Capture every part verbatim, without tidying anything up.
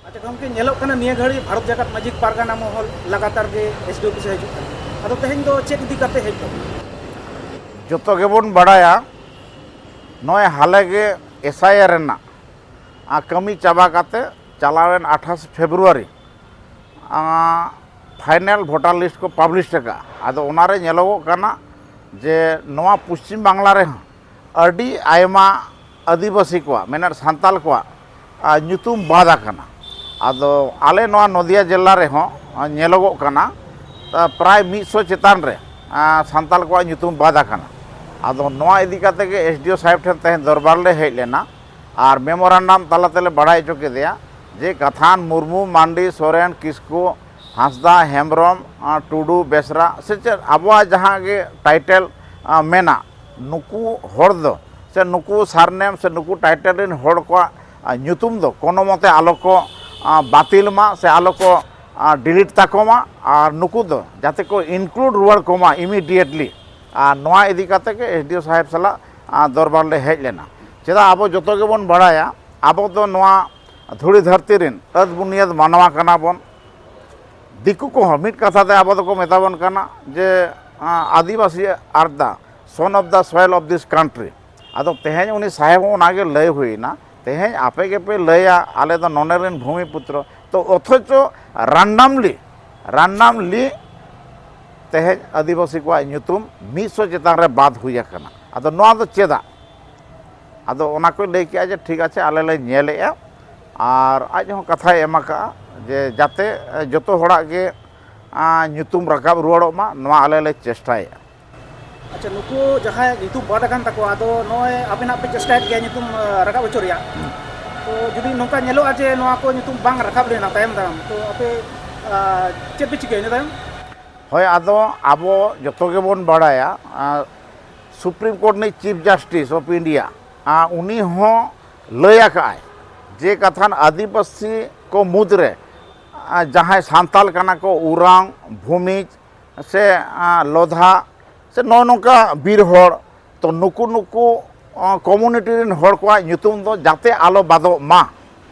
ᱟᱪᱪᱷᱟ ᱜᱚᱢᱠᱮ, ᱧᱮᱞᱚᱜ ᱠᱟᱱᱟ ᱱᱤᱭᱟᱹ ᱜᱷᱟᱹᱲᱤᱡ ᱵᱷᱟᱨᱚᱛ ᱡᱟᱠᱟᱛ ᱢᱟᱹᱡᱷᱤ ᱯᱟᱨᱜᱟᱱᱟ ᱢᱚᱦᱚᱞ ᱞᱟᱜᱟᱛᱟᱨ ᱜᱮ ᱮᱥ ᱰᱤ ᱚᱯᱷᱤᱥ ᱮ ᱦᱤᱡᱩᱜ ᱠᱟᱱᱟ᱾ ᱟᱫᱚ ᱛᱮᱦᱮᱧ ᱫᱚ ᱪᱮᱫ ᱤᱫᱤ ᱠᱟᱛᱮ ᱦᱮᱡ ᱫᱚ? ᱡᱚᱛᱚ ᱜᱮᱵᱚᱱ ᱵᱟᱲᱟᱭᱟ, ᱱᱚᱜᱼᱚᱭ ᱦᱟᱞᱮ ᱜᱮ ᱮᱥ ᱟᱭ ᱟᱨ ᱨᱮᱱᱟᱜ, ᱟ, ᱠᱟᱹᱢᱤ ᱪᱟᱵᱟ ᱠᱟᱛᱮ ᱪᱟᱞᱟᱣᱮᱱ ᱟᱴᱷᱟᱥ ᱯᱷᱮᱵᱽᱨᱩᱣᱟᱨᱤ, ᱟ, ᱯᱷᱟᱭᱱᱮᱞ ᱵᱷᱳᱴᱟᱨ ᱞᱤᱥᱴ ᱠᱚ ᱯᱟᱵᱽᱞᱤᱥ ᱟᱠᱟᱫᱼᱟ᱾ ᱟᱫᱚ ᱚᱱᱟᱨᱮ ᱧᱮᱞᱚᱜᱚᱜ ᱠᱟᱱᱟ ᱡᱮ ᱱᱚᱣᱟ ᱯᱚᱥᱪᱤᱢ ᱵᱟᱝᱞᱟ ᱨᱮᱦᱚᱸ ᱟᱹᱰᱤ ᱟᱭᱢᱟ ᱟᱹᱫᱤᱵᱟᱹᱥᱤ ᱠᱚᱣᱟᱜ, ᱢᱮᱱᱮᱫ ᱥᱟᱱᱛᱟᱞ ᱠᱚᱣᱟᱜ, ᱟ, ᱧᱩᱛᱩᱢ ᱵᱟᱫ ᱟᱠᱟᱱᱟ᱾ ᱟᱫᱚ ᱟᱞᱮ ᱱᱚᱣᱟ ᱱᱚᱫᱤᱭᱟ ᱡᱮᱞᱟ ᱨᱮᱦᱚᱸ, ᱟ, ᱧᱮᱞᱚᱜᱚᱜ ᱠᱟᱱᱟ, ᱟ, ᱯᱨᱟᱭ ᱢᱤᱫ ᱥᱚ ᱪᱮᱛᱟᱱ ᱨᱮ, ᱟ, ᱥᱟᱱᱛᱟᱞ ᱠᱚᱣᱟᱜ ᱧᱩᱛᱩᱢ ᱵᱟᱫ ᱟᱠᱟᱱᱟ᱾ ᱟᱫᱚ ᱱᱚᱣᱟ ᱤᱫᱤ ᱠᱟᱛᱮ ᱜᱮ ᱮᱥ ᱰᱤ ᱳ ᱥᱟᱦᱮᱵᱽ ᱴᱷᱮᱱ ᱛᱮᱦᱮᱧ ᱫᱚᱨᱵᱟᱨ ᱞᱮ ᱦᱮᱡ ᱞᱮᱱᱟ ᱟᱨ ᱢᱮᱢᱳᱨᱟᱱᱰᱟᱢ ᱛᱟᱞᱟ ᱛᱮᱞᱮ ᱵᱟᱲᱟᱭ ᱦᱚᱪᱚ ᱠᱮᱫᱮᱭᱟ ᱡᱮ ᱠᱟᱛᱷᱟᱱ ᱢᱩᱨᱢᱩ, ᱢᱟᱱᱰᱤ, ᱥᱚᱨᱮᱱ, ᱠᱤᱥᱠᱩ, ᱦᱟᱸᱥᱫᱟ, ᱦᱮᱢᱵᱨᱚᱢ, ᱟ, ᱴᱩᱰᱩ, ᱵᱮᱥᱨᱟ ᱥᱮ ᱪᱮᱫ ᱟᱵᱚᱣᱟᱜ ᱡᱟᱦᱟᱸ ᱜᱮ ᱴᱟᱭᱴᱮᱞ, ᱟ, ᱢᱮᱱᱟᱜ, ᱱᱩᱠᱩ ᱦᱚᱲ ᱫᱚ ᱥᱮ ᱱᱩᱠᱩ ᱥᱟᱨᱱᱮᱢ ᱥᱮ ᱱᱩᱠᱩ ᱴᱟᱭᱴᱮᱞ ᱨᱮᱱ ᱦᱚᱲ ᱠᱚᱣᱟᱜ, ᱟ, ᱧᱩᱛᱩᱢ ᱫᱚ ᱠᱳᱱᱳ ᱢᱚᱛᱮ ᱟᱞᱚ ᱠᱚ, ᱟ, ᱵᱟᱹᱛᱤᱞ ᱢᱟ ᱥᱮ ᱟᱞᱚ ᱠᱚ, ᱟ, ᱰᱤᱞᱤᱴ ᱛᱟᱠᱚ ᱢᱟ, ᱟᱨ ᱱᱩᱠᱩ ᱫᱚ ᱡᱟᱛᱮ ᱠᱚ ᱤᱱᱠᱞᱩᱰ ᱨᱩᱣᱟᱹᱲ ᱠᱚᱢᱟ ᱤᱢᱤᱰᱤᱭᱮᱴᱞᱤ᱾ ᱟᱨ ᱱᱚᱣᱟ ᱤᱫᱤ ᱠᱟᱛᱮ ᱜᱮ ᱮᱥ ᱰᱤ ᱳ ᱥᱟᱦᱮᱵᱽ ᱥᱟᱞᱟᱜ, ᱟ, ᱫᱚᱨᱵᱟᱨ ᱞᱮ ᱦᱮᱡ ᱞᱮᱱᱟ᱾ ᱪᱮᱫᱟᱜ, ᱟᱵᱚ ᱡᱚᱛᱚ ᱜᱮᱵᱚᱱ ᱵᱟᱲᱟᱭᱟ, ᱟᱵᱚ ᱫᱚ ᱱᱚᱣᱟ ᱫᱷᱩᱲᱤ ᱫᱷᱟᱹᱨᱛᱤ ᱨᱮᱱ ᱟᱹᱫ ᱵᱩᱱᱤᱭᱟᱹᱫ ᱢᱟᱱᱣᱟ ᱠᱟᱱᱟ ᱵᱚᱱ᱾ ᱫᱤᱠᱩ ᱠᱚᱦᱚᱸ ᱢᱤᱫ ᱠᱟᱛᱷᱟ ᱛᱮ ᱟᱵᱚ ᱫᱚᱠᱚ ᱢᱮᱛᱟ ᱵᱚᱱ ᱠᱟᱱᱟ ᱡᱮ, ᱟ, ᱟᱹᱫᱤᱵᱟᱹᱥᱤ ᱟᱨ ᱫᱟ ᱥᱚᱱ ᱚᱯᱷ ᱫᱟ ᱥᱚᱭᱮᱞ ᱚᱯᱷ ᱫᱤᱥ ᱠᱟᱱᱴᱨᱤ᱾ ᱟᱫᱚ ᱛᱮᱦᱮᱧ ᱩᱱᱤ ᱥᱟᱦᱮᱵᱽ ᱦᱚᱸ ᱚᱱᱟᱜᱮ ᱞᱟᱹᱭ ᱦᱩᱭᱱᱟ, ᱛᱮᱦᱮᱧ ᱟᱯᱮ ᱜᱮᱯᱮ ᱞᱟᱹᱭᱟ, ᱟᱞᱮ ᱫᱚ ᱱᱚᱰᱮ ᱨᱮᱱ ᱵᱷᱩᱢᱤ ᱯᱩᱛᱨᱚ, ᱛᱚ ᱚᱛᱷᱚᱪᱚ ᱨᱟᱱᱰᱟᱢᱞᱤ, ᱨᱟᱱᱰᱟᱢᱞᱤ ᱛᱮᱦᱮᱧ ᱟᱹᱫᱤᱵᱟᱹᱥᱤ ᱠᱚᱣᱟᱜ ᱧᱩᱛᱩᱢ ᱢᱤᱫ ᱥᱚ ᱪᱮᱛᱟᱱ ᱨᱮ ᱵᱟᱫ ᱦᱩᱭ ᱟᱠᱟᱱᱟ᱾ ᱟᱫᱚ ᱱᱚᱣᱟ ᱫᱚ ᱪᱮᱫᱟᱜ? ᱟᱫᱚ ᱚᱱᱟ ᱠᱚᱭ ᱞᱟᱹᱭ ᱠᱮᱜᱼᱟ ᱡᱮ, "ᱴᱷᱤᱠ ᱟᱪᱷᱮ, ᱟᱞᱮ ᱞᱮ ᱧᱮᱞᱮᱜᱼᱟ", ᱟᱨ ᱟᱡ ᱦᱚᱸ ᱠᱟᱛᱷᱟᱭ ᱮᱢ ᱟᱠᱟᱜᱼᱟ ᱡᱮ ᱡᱟᱛᱮ, ᱮ, ᱡᱚᱛᱚ ᱦᱚᱲᱟᱜ ᱜᱮ, ᱟ, ᱧᱩᱛᱩᱢ ᱨᱟᱠᱟᱵ ᱨᱩᱣᱟᱹᱲᱚᱜ ᱢᱟ, ᱱᱚᱣᱟ ᱟᱞᱮ ᱞᱮ ᱪᱮᱥᱴᱟᱭᱮᱜᱼᱟ᱾ ᱟᱪᱪᱷᱟ, ᱱᱩᱠᱩ ᱡᱟᱦᱟᱸᱭ ᱧᱩᱛᱩᱢ ᱵᱟᱫ ᱟᱠᱟᱱ ᱛᱟᱠᱚᱣᱟ, ᱟᱫᱚ ᱱᱚᱜᱼᱚᱭ ᱟᱵᱮᱱᱟᱜ ᱯᱮ ᱪᱮᱥᱴᱟᱭᱮᱫ ᱜᱮᱭᱟ ᱧᱩᱛᱩᱢ, ᱟ, ᱨᱟᱠᱟᱵ ᱦᱚᱪᱚ ᱨᱮᱭᱟᱜ᱾ ᱦᱩᱸ᱾ ᱛᱚ ᱡᱩᱫᱤ ᱱᱚᱝᱠᱟ ᱧᱮᱞᱚᱜᱼᱟ ᱡᱮ ᱱᱚᱣᱟ ᱠᱚ ᱧᱩᱛᱩᱢ ᱵᱟᱝ ᱨᱟᱠᱟᱵ ᱞᱮᱱᱟ ᱛᱟᱭᱚᱢ ᱫᱟᱨᱟᱢ, ᱛᱚ ᱟᱯᱮ, ᱟ, ᱪᱮᱫ ᱯᱮ ᱪᱤᱠᱟᱹᱭᱟ ᱤᱱᱟᱹ ᱛᱟᱭᱚᱢ? ᱦᱳᱭ, ᱟᱫᱚ ᱟᱵᱚ ᱡᱚᱛᱚ ᱜᱮᱵᱚᱱ ᱵᱟᱲᱟᱭᱟ, ᱟ, ᱥᱩᱯᱨᱤᱢ ᱠᱳᱨᱴ ᱨᱤᱱᱤᱡ ᱪᱤᱯ ᱡᱟᱥᱴᱤᱥ ᱚᱯᱷ ᱤᱱᱰᱤᱭᱟ, ᱟ, ᱩᱱᱤ ᱦᱚᱸ ᱞᱟᱹᱭ ᱟᱠᱟᱫᱼᱟᱭ ᱡᱮ ᱠᱟᱛᱷᱟᱱ ᱟᱹᱫᱤᱵᱟᱹᱥᱤ ᱠᱚ ᱢᱩᱫᱽᱨᱮ, ᱟ, ᱡᱟᱦᱟᱸᱭ ᱥᱟᱱᱛᱟᱞ ᱠᱟᱱᱟ ᱠᱚ, ᱩᱨᱟᱝ, ᱵᱷᱩᱢᱤᱡᱽ ᱥᱮ, ᱟ, ᱞᱳᱫᱷᱟ ᱥᱮ ᱱᱚᱜᱼᱚ ᱱᱚᱝᱠᱟ ᱵᱤᱨ ᱦᱚᱲ, ᱛᱚ ᱱᱩᱠᱩ, ᱱᱩᱠᱩ, ᱟ, ᱠᱚᱢᱩᱱᱤᱴᱤ ᱨᱮᱱ ᱦᱚᱲ ᱠᱚᱣᱟᱜ ᱧᱩᱛᱩᱢ ᱫᱚ ᱡᱟᱛᱮ ᱟᱞᱚ ᱵᱟᱫᱚᱜ ᱢᱟ᱾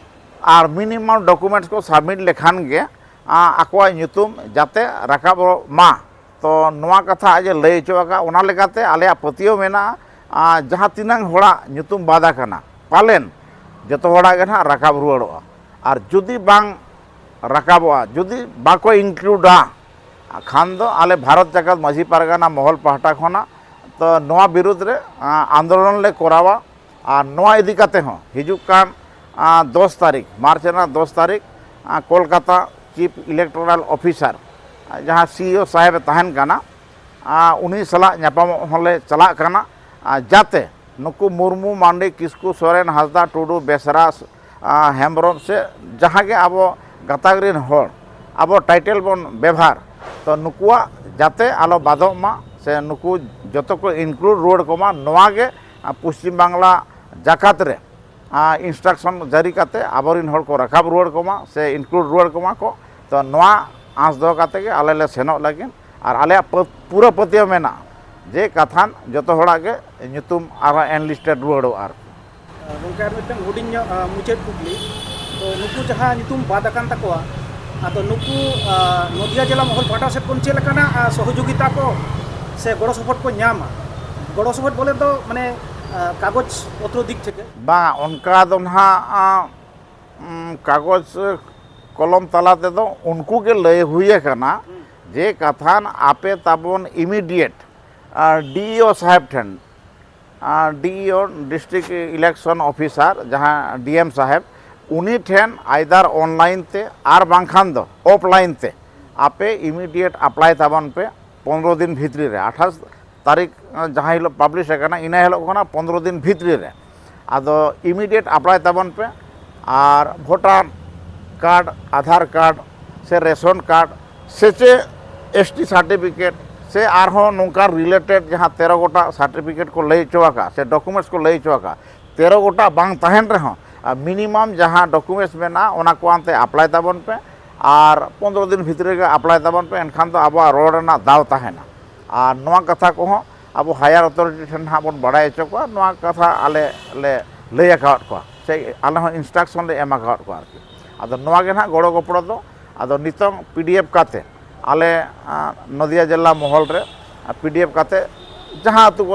ᱟᱨ ᱢᱤᱱᱤᱢᱟᱢ ᱰᱚᱠᱩᱢᱮᱱᱴᱥ ᱠᱚ ᱥᱟᱵᱢᱤᱴ ᱞᱮᱠᱷᱟᱱ ᱜᱮ ᱟ, ᱟᱠᱚᱣᱟᱜ ᱧᱩᱛᱩᱢ ᱡᱟᱛᱮ ᱨᱟᱠᱟᱵᱚᱜ ᱢᱟ᱾ ᱛᱚ ᱱᱚᱣᱟ ᱠᱟᱛᱷᱟ ᱟᱡ ᱮ ᱞᱟᱹᱭ ᱦᱚᱪᱚ ᱟᱠᱟᱫ, ᱚᱱᱟ ᱞᱮᱠᱟᱛᱮ ᱟᱞᱮᱭᱟᱜ ᱯᱟᱹᱛᱭᱟᱹᱣ ᱢᱮᱱᱟᱜᱼᱟ, ᱟ, ᱡᱟᱦᱟᱸ ᱛᱤᱱᱟᱹᱝ ᱦᱚᱲᱟᱜ ᱧᱩᱛᱩᱢ ᱵᱟᱫ ᱟᱠᱟᱱᱟ, ᱯᱟᱞᱮᱱ ᱡᱚᱛᱚ ᱦᱚᱲᱟᱜ ᱜᱮ ᱱᱟᱦᱟᱜ ᱨᱟᱠᱟᱵ ᱨᱩᱣᱟᱹᱲᱚᱜᱼᱟ᱾ ᱟᱨ ᱡᱩᱫᱤ ᱵᱟᱝ ᱨᱟᱠᱟᱵᱚᱜᱼᱟ, ᱡᱩᱫᱤ ᱵᱟᱠᱚ ᱤᱱᱠᱞᱩᱰᱟ, ᱠᱷᱟᱱ ᱫᱚ ᱟᱞᱮ ᱵᱷᱟᱨᱚᱛ ᱡᱟᱠᱟᱛ ᱢᱟᱹᱡᱷᱤ ᱯᱟᱨᱜᱟᱱᱟ ᱢᱚᱦᱚᱞ ᱯᱟᱦᱴᱟ ᱠᱷᱚᱱᱟᱜ ᱛᱚ ᱱᱚᱣᱟ ᱵᱤᱨᱩᱫᱽ ᱨᱮ, ᱟ, ᱟᱱᱫᱳᱞᱚᱱ ᱞᱮ ᱠᱚᱨᱟᱣᱟ᱾ ᱟᱨ ᱱᱚᱣᱟ ᱤᱫᱤ ᱠᱟᱛᱮ ᱦᱚᱸ ᱦᱤᱡᱩᱜ ᱠᱟᱱ, ᱟ, ᱫᱚᱥ ᱛᱟᱹᱨᱤᱠᱷ, ᱢᱟᱨᱪ ᱨᱮᱱᱟᱜ ᱫᱚᱥ ᱛᱟᱹᱨᱤᱠᱷ, ᱟ, ᱠᱳᱞᱠᱟᱛᱟ ᱪᱤᱯ ᱤᱞᱮᱠᱴᱳᱨᱟᱞ ᱚᱯᱷᱤᱥᱟᱨ, ᱟ, ᱡᱟᱦᱟᱸ ᱥᱤ ᱤ ᱳ ᱥᱟᱦᱮᱵᱽ ᱮ ᱛᱟᱦᱮᱱ ᱠᱟᱱᱟ, ᱟ, ᱩᱱᱤ ᱥᱟᱞᱟᱜ ᱧᱟᱯᱟᱢᱚᱜ ᱦᱚᱸᱞᱮ ᱪᱟᱞᱟᱜ ᱠᱟᱱᱟ᱾ ᱟ, ᱡᱟᱛᱮ ᱱᱩᱠᱩ ᱢᱩᱨᱢᱩ, ᱢᱟᱱᱰᱤ, ᱠᱤᱥᱠᱩ, ᱥᱚᱨᱮᱱ, ᱦᱟᱸᱥᱫᱟ, ᱴᱩᱰᱩ, ᱵᱮᱥᱨᱟ, ᱟ, ᱦᱮᱢᱵᱨᱚᱢ ᱥᱮ ᱡᱟᱦᱟᱸ ᱜᱮ ᱟᱵᱚ ᱜᱟᱛᱟᱠ ᱨᱮᱱ ᱦᱚᱲ ᱟᱵᱚ ᱴᱟᱭᱴᱮᱞ ᱵᱚᱱ ᱵᱮᱵᱷᱟᱨ, ᱛᱚ ᱱᱩᱠᱩᱣᱟᱜ ᱡᱟᱛᱮ ᱟᱞᱚ ᱵᱟᱫᱚᱜ ᱢᱟ ᱥᱮ ᱱᱩᱠᱩ ᱡᱚᱛᱚ ᱠᱚ ᱤᱱᱠᱞᱩᱰ ᱨᱩᱣᱟᱹᱲ ᱠᱚᱢᱟ, ᱱᱚᱣᱟ ᱜᱮ, ᱟ, ᱯᱚᱥᱪᱤᱢ ᱵᱟᱝᱞᱟ ᱡᱟᱠᱟᱛ ᱨᱮ, ᱟ, ᱤᱱᱥᱴᱨᱟᱠᱥᱚᱱ ᱡᱟᱹᱨᱤ ᱠᱟᱛᱮ ᱟᱵᱚᱨᱮᱱ ᱦᱚᱲ ᱠᱚ ᱨᱟᱠᱟᱵ ᱨᱩᱣᱟᱹᱲ ᱠᱚᱢᱟ ᱥᱮ ᱤᱱᱠᱞᱩᱰ ᱨᱩᱣᱟᱹᱲ ᱠᱚᱢᱟ ᱠᱚ᱾ ᱛᱚ ᱱᱚᱣᱟ ᱟᱸᱥ ᱫᱚᱦᱚ ᱠᱟᱛᱮ ᱜᱮ ᱟᱞᱮ ᱞᱮ ᱥᱮᱱᱚᱜ ᱞᱟᱹᱜᱤᱫ᱾ ᱟᱨ ᱟᱞᱮᱭᱟᱜ ᱯᱟᱹ-, ᱯᱩᱨᱟᱹ ᱯᱟᱹᱛᱭᱟᱹᱣ ᱢᱮᱱᱟᱜᱼᱟ ᱡᱮ ᱠᱟᱛᱷᱟᱱ ᱡᱚᱛᱚ ᱦᱚᱲᱟᱜ ᱜᱮ ᱧᱩᱛᱩᱢ ᱟᱨᱦᱚᱸ ᱮᱱᱞᱤᱥᱴᱮᱰ ᱨᱩᱣᱟᱹᱲᱚᱜᱼᱟ ᱟᱨᱠᱤ᱾ ᱜᱚᱢᱠᱮ, ᱟᱨ ᱢᱤᱫᱴᱟᱝ ᱦᱩᱰᱤᱧ ᱧᱚᱜ, ᱟ, ᱢᱩᱪᱟᱹᱫ ᱠᱩᱠᱞᱤ᱾ ᱛᱚ ᱱᱩᱠᱩ ᱡᱟᱦᱟᱸ ᱧᱩᱛᱩᱢ ᱵᱟᱫ ᱟᱠᱟᱱ ᱛᱟᱠᱚᱣᱟ, ᱟᱫᱚ ᱱᱩᱠᱩ, ᱟ, ᱱᱚᱫᱤᱭᱟ ᱡᱮᱞᱟ ᱢᱚᱦᱚᱞ ᱯᱟᱦᱴᱟ ᱥᱮᱫ ᱠᱷᱚᱱ ᱪᱮᱫ ᱞᱮᱠᱟᱱᱟᱜ, ᱟ, ᱥᱚᱦᱚᱡᱳᱜᱤᱛᱟ ᱠᱚ ᱥᱮ ᱜᱚᱲᱚ ᱥᱚᱯᱚᱦᱚᱫ ᱠᱚ ᱧᱟᱢᱟ? ᱜᱚᱲᱚ ᱥᱚᱯᱚᱦᱚᱫ ᱵᱚᱞᱮ ᱫᱚ ᱢᱟᱱᱮ, ᱟ, ᱠᱟᱜᱚᱡᱽ ᱯᱚᱛᱨᱚ ᱫᱤᱠ ᱛᱷᱮᱠᱮ? ᱵᱟᱝ, ᱚᱱᱠᱟ ᱫᱚ ᱱᱟᱦᱟᱜ, ᱟ, ᱩᱢ, ᱠᱟᱜᱚᱡᱽ ᱠᱚᱞᱚᱢ ᱛᱟᱞᱟ ᱛᱮᱫᱚ ᱩᱱᱠᱩ ᱜᱮ ᱞᱟᱹᱭ ᱦᱩᱭ ᱟᱠᱟᱱᱟ ᱦᱩᱸ᱾ ᱡᱮ ᱠᱟᱛᱷᱟᱱ ᱟᱯᱮ ᱛᱟᱵᱚᱱ ᱤᱢᱤᱰᱤᱭᱮᱴ, ᱟ, ᱰᱤ ᱤ ᱳ ᱥᱟᱦᱮᱵᱽ ᱴᱷᱮᱱ, ᱟᱨ ᱰᱤ E O, district election officer, ᱡᱟᱦᱟᱸ ᱰᱤ ᱮᱢ ᱥᱟᱦᱮᱵᱽ, ᱩᱱᱤ ᱴᱷᱮᱱ ᱟᱭᱫᱟᱨ ᱚᱱᱞᱟᱭᱤᱱ ᱛᱮ ᱟᱨ ᱵᱟᱝᱠᱷᱟᱱ ᱫᱚ ᱚᱯᱷᱞᱟᱭᱤᱱ ᱛᱮ ᱟᱯᱮ ᱤᱢᱤᱰᱤᱭᱮᱴ ᱟᱯᱞᱟᱭ ᱛᱟᱵᱚᱱ ᱯᱮ ᱯᱚᱱᱨᱚ ᱫᱤᱱ ᱵᱷᱤᱛᱨᱤ ᱨᱮ, ᱟᱴᱷᱟᱥ ᱛᱟᱹᱨᱤᱠᱷ ᱡᱟᱦᱟᱸ ᱦᱤᱞᱳᱜ ᱯᱟᱵᱽᱞᱤᱥ ᱟᱠᱟᱱᱟ, ᱤᱱᱟᱹ ᱦᱤᱞᱳᱜ ᱠᱷᱚᱱᱟᱜ ᱯᱚᱱᱨᱚ ᱫᱤᱱ ᱵᱷᱤᱛᱨᱤ ᱨᱮ᱾ ᱟᱫᱚ ᱤᱢᱤᱰᱤᱭᱮᱴ ᱟᱯᱞᱟᱭ ᱛᱟᱵᱚᱱ ᱯᱮ᱾ ᱟᱨ ᱵᱷᱳᱴᱟᱨ ᱠᱟᱨᱰ, ᱟᱫᱷᱟᱨ ᱠᱟᱨᱰ ᱥᱮ ᱨᱮᱥᱚᱱ ᱠᱟᱨᱰ ᱥᱮ ᱪᱮᱫ ᱮᱥ ᱴᱤ ᱥᱟᱨᱴᱤᱯᱷᱤᱠᱮᱴ ᱥᱮ ᱟᱨᱦᱚᱸ ᱱᱚᱝᱠᱟ ᱨᱤᱞᱮᱴᱮᱰ ᱡᱟᱦᱟᱸ ᱛᱮᱨᱚ ᱜᱚᱴᱟᱝ ᱥᱟᱨᱴᱤᱯᱷᱤᱠᱮᱴ ᱠᱚ ᱞᱟᱹᱭ ᱦᱚᱪᱚ ᱟᱠᱟᱫ ᱥᱮ ᱰᱚᱠᱩᱢᱮᱱᱴᱥ ᱠᱚ ᱞᱟᱹᱭ ᱦᱚᱪᱚ ᱟᱠᱟᱫ, ᱛᱮᱨᱚ ᱜᱚᱴᱟᱝ ᱵᱟᱝ ᱛᱟᱦᱮᱱ ᱨᱮᱦᱚᱸ, ᱟᱨ ᱢᱤᱱᱤᱢᱟᱢ ᱡᱟᱦᱟᱸ ᱰᱚᱠᱩᱢᱮᱱᱴᱥ ᱢᱮᱱᱟᱜᱼᱟ, ᱚᱱᱟ ᱠᱚ ᱟᱱᱛᱮ ᱟᱯᱞᱟᱭ ᱛᱟᱵᱚᱱ ᱯᱮ᱾ ᱟᱨ ᱯᱚᱱᱨᱚ ᱫᱤᱱ ᱵᱷᱤᱛᱨᱤ ᱨᱮᱜᱮ ᱟᱯᱞᱟᱭ ᱛᱟᱵᱚᱱ ᱯᱮ, ᱮᱱᱠᱷᱟᱱ ᱫᱚ ᱟᱵᱚᱣᱟᱜ ᱨᱚᱲ ᱨᱮᱱᱟᱜ ᱫᱟᱣ ᱛᱟᱦᱮᱱᱟ᱾ ᱟᱨ ᱱᱚᱣᱟ ᱠᱟᱛᱷᱟ ᱠᱚᱦᱚᱸ ᱟᱵᱚ ᱦᱟᱭᱟᱨ ᱚᱛᱷᱚᱨᱤᱴᱤ ᱴᱷᱮᱱ ᱦᱟᱸᱜ ᱵᱚᱱ ᱵᱟᱲᱟᱭ ᱦᱚᱪᱚ ᱠᱚᱣᱟ, ᱱᱚᱣᱟ ᱠᱟᱛᱷᱟ ᱟᱞᱮ ᱞᱮ ᱞᱟᱹᱭ ᱟᱠᱟᱣᱟᱫ ᱠᱚᱣᱟ᱾ ᱥᱮ ᱟᱞᱮ ᱦᱚᱸ instruction ᱞᱮ ᱮᱢ ᱟᱠᱟᱫ ᱠᱚᱣᱟ ᱟᱨᱠᱤ᱾ ᱟᱫᱚ ᱱᱚᱣᱟ ᱜᱮ ᱱᱟᱦᱟᱜ ᱜᱚᱲᱚ ᱜᱚᱯᱚᱲᱚ ᱫᱚ᱾ ᱟᱫᱚ ᱱᱤᱛᱚᱝ PDF ᱠᱟᱛᱮ ᱟᱞᱮ, ᱟ, ᱱᱚᱫᱤᱭᱟ ᱡᱮᱞᱟ ᱢᱚᱦᱚᱞ ᱨᱮ, ᱟ, PDF ᱠᱟᱛᱮ ᱡᱟᱦᱟᱸ ᱟᱹᱛᱩ ᱠᱚᱨᱮ